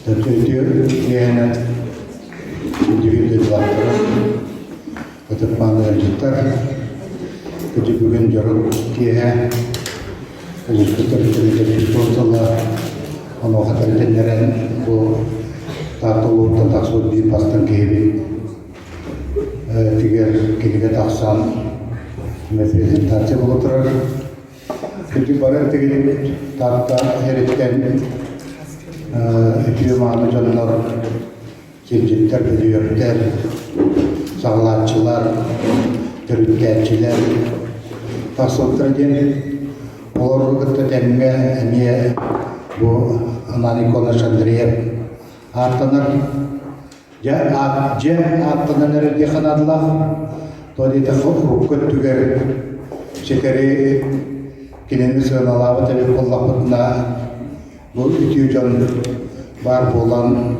Төрдү киэһэнэн күндү дойдулаахтара, ытык-мааны ыалдьыттар, күндү бүгүн дьоро киэһэ улууспут төрүттэригэр 110 сыла онуоха тэрилтэннэрэн бу Таатта улууһуттан тахсыбыт биир бастыҥ киһибит тигэр кинигэ тахсан презентация буола турар. Ити бары тигилибит Таатта эриттэн үтүө мааны дьоннор, сирдьиттэр, бөдүйөктэр, саҕалааччылар, төрүттээччилэр тахсыбыттара диэн олору кытта тэҥҥэ эмиэ бу Анан Николаевич Андреев ааттанар. Дьэ, дьэ ааттанан эрэр диэххэ наадалаах. Тоҕо диэтэххэ, урукку өттүгэр ситэри кинини сыаналаабат эбит буоллахпытына, бу үтүө дьон баар буолан,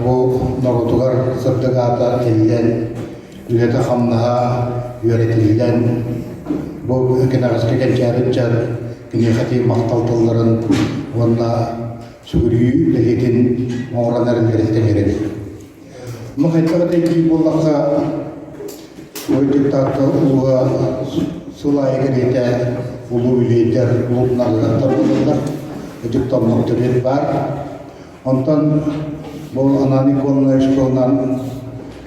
бу норуотугар сырдык аата тиллэн, үлэтэ-хамнаһа үөрэтиллэн, бу кэнэҕэски кэнчээри ыччат киниэхэ тиийэн махтал тылларын уонна сүгүрүйүү бэлиэтин оҥорон эрэллэриттэн эрэбит. Ну, хайдах этэй буоллахха, ой диктатор улууһа сыл аайы кэриэтэ улуу үбүлүөйдэр, улуу наҕыллар буолаллар. Дьыктомнох төрүөт баар. Онтон бу Ананий Кононович туһунан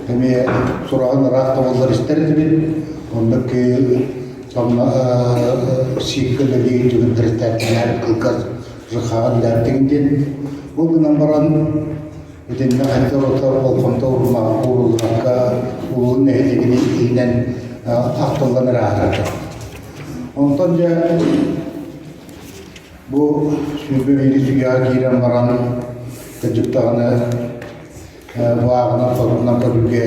эмиэ сураҕын ыраах да буоллар истэр этибит. Оннук сииккэ үлэлии түгүнтэритээттилэр кылгас Жихаҕа билэртигин диэн. Ол гынан баран итиннэ хайдах отор болҕомто ууруллубакка улуун нэһилиэгин иһинэн ахтыллан эрэ ааһарга. Онтон дьэ бу 21 үйэҕэ киирэн баран кырдьык даҕаны бу ааҕынан сорунан көрүүгэ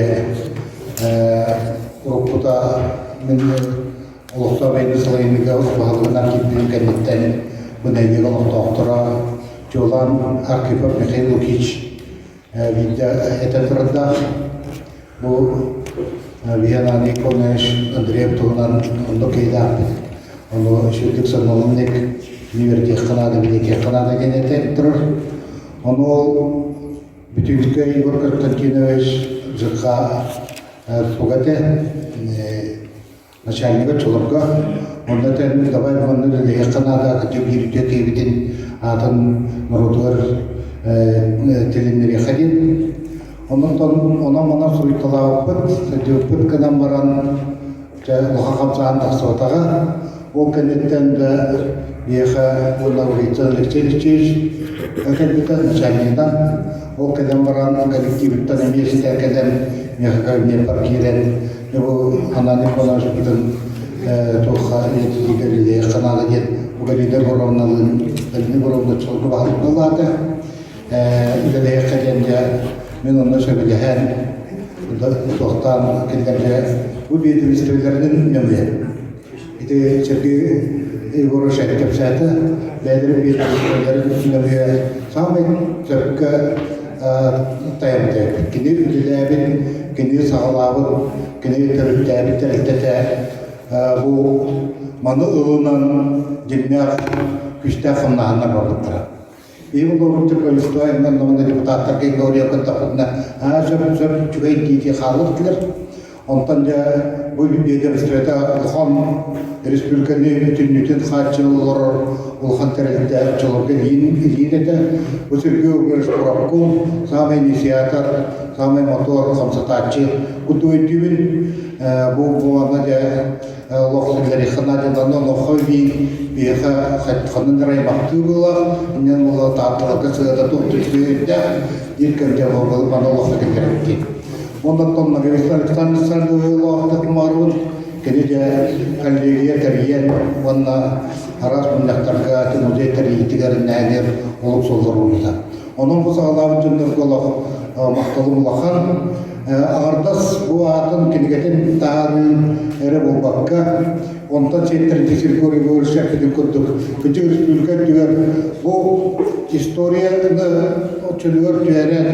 уруккута мин Олохтоох бэйэни салайыныыга баһылыгынан киирбитин кэнниттэн бу нэһилиэк олохтоохторо чуолаан Архипов Михаил Лукич биирдэ этэн турардаах. Бу Виана Николаевич Андреев туһунан оннук киһилээхпит. Ону үчүгдүк саналыннык үөрэтиэххэ наада, билиэтиэххэ наада диэн этэн турар. Ону ол Бүтүнкэ Егор Константинович ЖК туга этэ начальнига оччолорго онно этэн давай манна үлэлэһиэххэ наада кырдьык биир үтүө киһибитин аатын норуотугар тилиннэриэххэ диэн онон онон-манан суруйталаабыппыт сылдьыбыппыт гынан баран дьэ улахан хамсааһын тахсыбатаҕа ол кэнниттэн да биһиэхэ уонна Алексей Алексеевич кэлбитэ начальнигынан ол кэлэн баран коллективыттан эмиэ истэ кэлэн миэхэ кабинеппар киирэн Бу Анан Николаевичпытын туохха үйэтитиигэ үлэлиэххэ наада диэн бу Галина Егоровналыын Галина Егоровна чолго баһылык буоллаата. Үлэлиэххэ диэн дьэ мин онно сөбүлэһэн туохтаан кинилэргэ бу биэдэмистибэлэринэн нөҥүө Ити Сергей Егорович кэпсээтэ, бэйэлэрин биэдэмистибэлэрин нөҥүө саамай сөпкө тайаммыта. Кини үлэлээбит, кини саҕалаабыт, кини төрүттээбит тэрилтэтэ бу маны ылынан дьиҥнээх күүстээх хамнаһыннар барбыттара. Ийэм олорбут Тепловичтова Ивановна депутаттарга Игория кыттахпытына аа сөп сөп үчүгэй дии хааллар этилэр. Онтон дьэ бу биэдэмистибэтэ улахан республиканы бүтүннүүтүн хааччыйан олорор улахан тэрилтэ оччолорго илиин илиин этэ. Бу Сергей Егорович Курапков саамай инициатор, саамай мотор хамсатааччы курдук өйдүүбүн. Бу буолана дьэ олох Лариса Надевна олоххо биир биһиэхэ ханан эрэ аймахтыы буолар, инньэн буола таатталарга сыата туох түспүттээх биир кэмдэ маны олоххо киллэрбит. Оннуттан Маргарита Александровна олохтох маарбын кини дьэ коллегия тэрийэн уонна араас мунньахтарга музей тэрийиитигэр нэһилиэк олук суоллар уурбута. Онон бу саҕалаабыт дьоннорго олох махталым улахан. Аҥардас бу аатын кинигэтин таһаарыы эрэ буолбакка, Онтон сиэттэрин Григорий Егорович эппитин курдук, кырдьык республика үрдүгэр бу историяны чөлүгэр түһэрэн,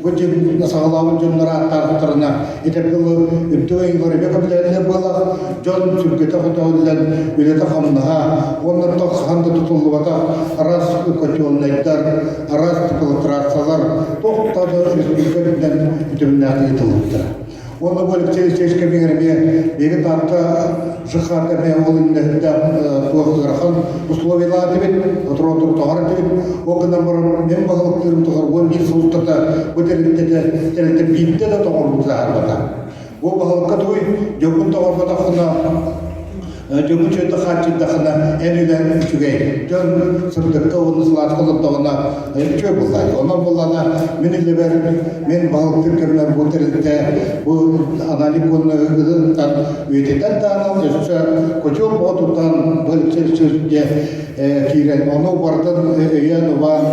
бу дьиҥ саҕалаабыт дьоннор ааттаахтарына итэргэ үрдүк айыылар эмиэ көмөлөһөллөр буоллах, дьон сүргэтэ көтөҕүллэн үлэтэ-хамнаһа уонна хаһан да тутуллубатах араас котельнайдар, араас теплотрассалар туох да республика үрдүнэн үтүмнээхтик ыытыллыбыттара. Уонна бу Алексей Алексеевич кэмигэр эмиэ биһиги Таатта ЖХ эмиэ ол иннинэ туох ыарахан условиялаах этибит, отур-отур тоҕор этибит. Ол гынан баран мен баһылыктыырым тухары 11 сыл устата бу тэрилтэтэ тэрилтэ биирдэ да тоҕорбут саһарбата. Бу баһылыкка туй дьоҥҥун тоҕорботоххуна дьоҥҥун чөйтө хааччыйдаххына эн үлэҥ үчүгэй. Дьон сырдыкка уонна сылааска олордоҕуна үчүгэй буоллаҕа. Онон буоллаҕына мин үлэбэр мин баһылыктыыр кэммэр бу тэрилтэ бу аналик уонна ыгытан үйэтитэн таанан өссө хочуол боотутан бу дьэ киирэн ону барытын өйөөн убаан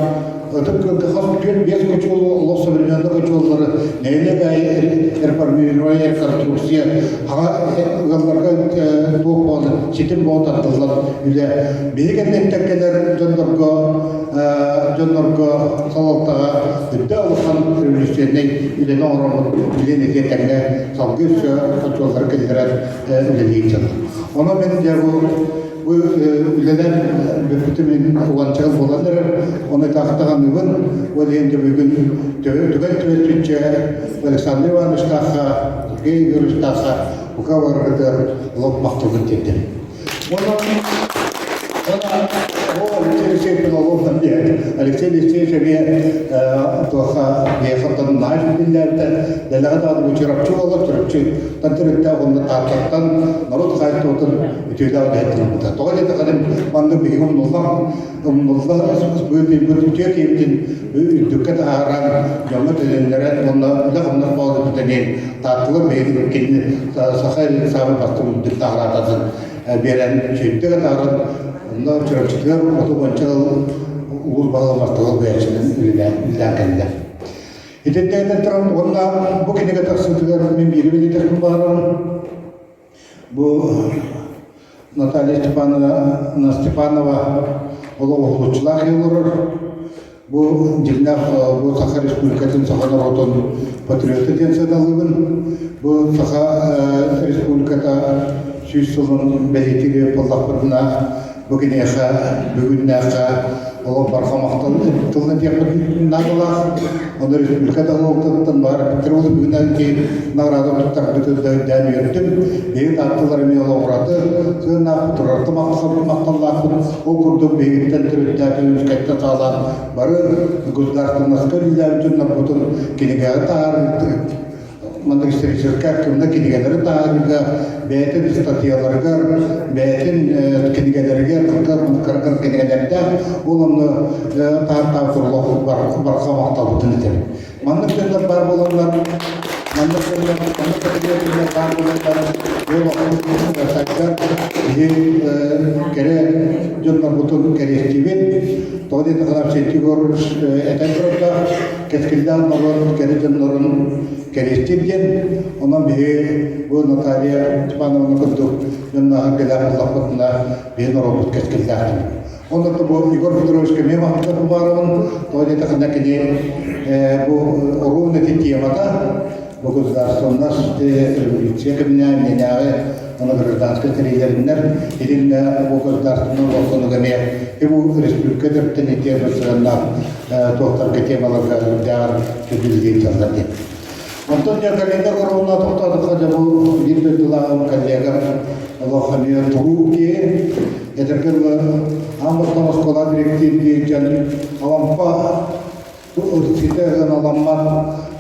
Ытык Күөлгэ хас түөрт биэс хочуолу олох современный хочуоллары нэһилиэк аайы реформирование реконструкция хаҥа ыалларга туох буолан ситим буолан тардыллан үлэ биһиги кэнниттэн кэлэр дьоннорго дьоннорго салалтаҕа үрдэ улахан революционнай үлэни оҥороммут билин ити тэҥҥэ салгыы өссө хочуоллары киллэрэн үлэлиир дьон. Онон мин дьэ бу Бу үлэлэр бүппүтүм мин уонча буолан эрэр, ону таахтаҕаныыбын, ол иһин да бүгүн түгэн түбэспиччэ Александр Ивановичтаахха, Сергей Егоровичтаахха бука барарыгар олох махталбын тиэрдэбин. Онон бу Алексей Алексеевич олох Алексей Алексеевич эмиэ туохха биэхаттан наһаа биллээбитэ, дэлэҕэ даҕаны бу Чурапчы буолар, Чурапчыттан төрүттээх уонна Тааттаттан норуот хаһаайыстыбатын үтүөлээх үлэһит ылбыта. Тоҕо диэтэххинэ, маннык биһиги умнуллан, умнулла быһыытыйбыт үтүө киһибитин үрдүккэ таһааран, дьоҥҥо төнүннэрэн уонна үлэ-хамнас буолбута диэн Таатталар биһиги кинини Саха саамай бастыҥ үрдүк таһараататын биэрэн сүүрдүк атааран, онно Чурапчытыгар 30 сыл улуус баһылыга махтал бэйэччинэн үлэлээн кэллэ. Итиннэ туран уонна бу кинигэ тахсыытыгар мин биири билитэхпин баҕарабын. Бу Наталья Степановна Степанова олох уһулуччулаах олорор. Бу дьиҥнээх бу Саха Республикатын саха норуотун патриота диэн сыаналыыбын. Бу Саха Республиката 100 сылын бэлиэтиир буоллахпытына Бу киниэхэ бүгүннээххэ олох барҕа махтал тылын этиэхпит наадалаах. Ону республика салалтатыттан баар эппиттэр ол бүгүн ки награда туттарбытын да өйдөөн үөрдүм. Биһиги таатталар эмиэ олоҕураты сыаннаахпыт, турарты махталлаахпыт. Ол курдук биһигиттэн төрүттээх Үскэттэн саҕалаан бары государственноска үлэлээбит дьоннорбутун кинигэҕэ таһаарыы Маннык историческай архивна кинигэлэри таһаарыыга бэйэтин ыстатыйаларыгар, бэйэтин кинигэлэригэр кыра кинигэлэрдээх ол онно таһаартаабыт олох барҕа махталбытын этэбин. Маннык дьоннор баар буоланнар, маннык дьоннор, маннык категория баар буоланнар, ол сайдар биһи кэрэ дьоннорбутун кэриэстиибит. Тоҕо диэтэххинэ Арсентий Егорович этэн турардаах, кэскиллээх норуот кэрэ дьоннорун кэриэстиир диэн. Онон биһиги бу Наталья Степановна курдук дьоннооһун кэлэр буоллахпытына биһи норуоппут кэскиллээх диэн. Онон бу Егор Петровичка эмиэ махтал баарабын. Тоҕо диэтэххинэ кини бу оруун ити темата бу государственность революция кэминэ иннинээҕи уонна гражданскай тэриллэриннэр итиннэ бу государственнай олохтонуга эмиэ бу республика төрүттэн ити сыһыаннаах туохтарга темаларга үрдээҕэр төбүллүү дьаллар диэн. Онтон дьэ Галина Горовна тохтоотоххо дьэ бу биир дойдулааҕым коллегам олох эмиэ туруу киһи этэргэ дылы аан бастаан оскуола дириэктиирдии дьон Алампа ситэ ыаналаммат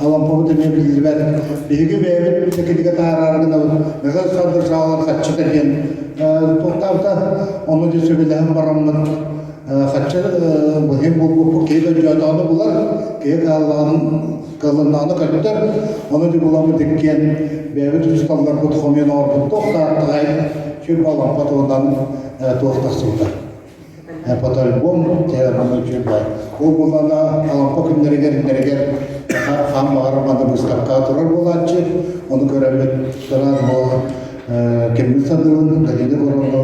Алампабыт эмиэ биллибэт. Биһиги бэйэбит кинигэ таһаараары гынабыт. Михаил Александрович Аалар хаччыта диэн туохтаабыта. Ону дьэ сөбүлэһэн бараммыт хаччы быһыы буолбуппут киһи дойдоотоону булар, киһи кааллаҕын кылыннаҕына көттөр. Ону дьэ буламмыт иккиэн бэйэбит учууталларбыт хомуйан оҥорбут туох да аттаҕай сүр Алампа туһунан туох тахсыбыта. Фотоальбом үчүгэй. Ол буоллаҕына Алампа күннэригэр иннэригэр хаан баҕарар манна быыстапкаҕа турар буолааччы. Ону көрөммүт санаан бу Киммин саныыбын, Галина Воронова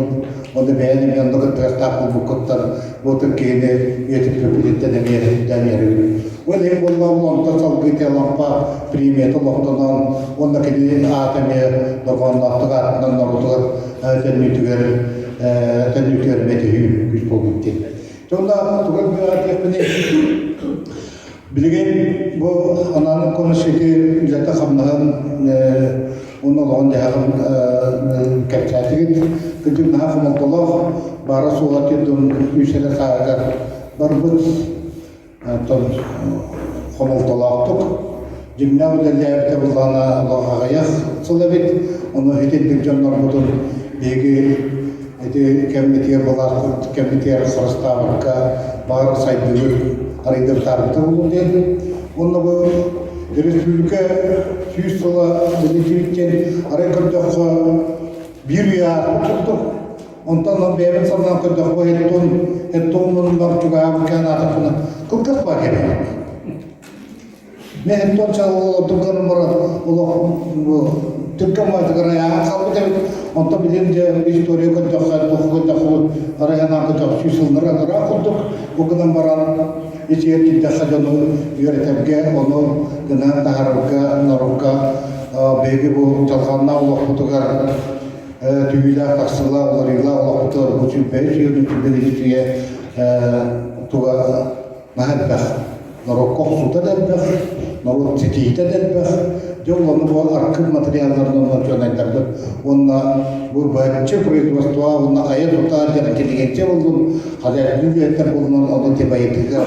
уонна бэйэм эмиэ онно кыттыгастаах буолбуккуттан бу ытык киһини үйэтиппиппититтэн эмиэ үрдээн үөрэбин. Ол иһин буоллаҕым онтон салгыы Лампа премията олохтонон уонна кини аата эмиэ дорҕоонноохтук аатынан норуотугар төннүүтүгэр төннүүтүгэр эмиэ төһүү күүс буолбут диэн. Онно тугу этиэхпиний Билигин бу анаан конусити үлэтэ-хамнаһын уонна олоҕун-дьаһаҕын кэпсээтигит. Кырдьык наһаа хомолтолоох, баара-суоҕа тиэрдэн үс эрэ сааһыгар барбыт. Оттон хомолтолоохтук дьиҥнээх үлэлээбитэ былаана олох аҕыйах сыл эбит. Ону итинник дьоннорбутун биһиги Ити кэммитигэр былааспыт кэммитигэр харыстаабакка баҕар сайдыыбыт арыйдыртаарбыта буолуо диэн. Уонна бу республика 100 сыла бэлиэтиибит диэн арай көрдөххө биир үйэ ааспыт курдук. Онтон бэйэбин санаан көрдөххө хеттон хеттон чугаһаабыт кээн аатахпына кылгас баар кэбиһэбит. Мен тон олордум гынан баран олох түргэн баатыгар айааһан хаалбыт эбит. Онтон билин дьэ история көрдөххө, туох көрдөххө арайанаан көтөх сүүс сыллара ыраах курдук. Бу гынан баран итиэр киирдэххэ дьону үөрэтэргэ, ону гынан таһаарарга, норуокка биһиги бу дьалхааннаах олохпутугар түһүүлээх тахсыылаах, уларыылаах олохпутугар бу сүүрбэһис үйэ, сүүрбэ үйэ туга наһаа элбэх. Норуокка охсуута да элбэх, норуот ситиһиитэ да элбэх. Дьэ ол ону бу архыып материалларын учуонайдарбыт уонна бу быһаччы производство уонна айа-тута диэн интеллигенция буоллун, хозяйственный үлэһиттэр буоллун ону тибайытыыга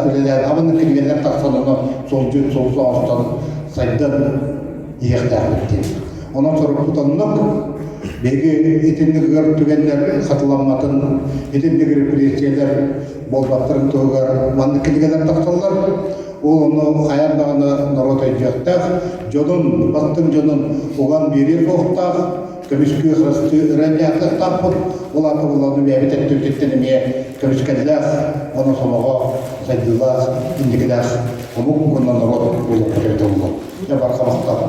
үлэлээн абаны кинигэлэр тахсан ону суолдьут суол оҥостон сайдан иһиэхтээхпит диэн. Онон сорукпут оннук. Биһиги итинник ыар түгэннэр хатыламматын, итинник репрессиялар буолбаттарын туһугар маннык кинигэлэр тахсаллар. Ол ону хайаан даҕаны норуот өйдүөхтээх, дьонун, бастыҥ дьонун уган биэриэ суохтаах, көмүскүү харыстыы ырыанньаахтаахпыт. Ол аата буоллаҕына бэйэбит өттүбүтүттэн эмиэ көмүскэллээх, уонна сомоҕо сайдыылаах, инникилээх омук уонна норуот буолуохпут эбитэ буолуо. Дьэ барҕа махтал.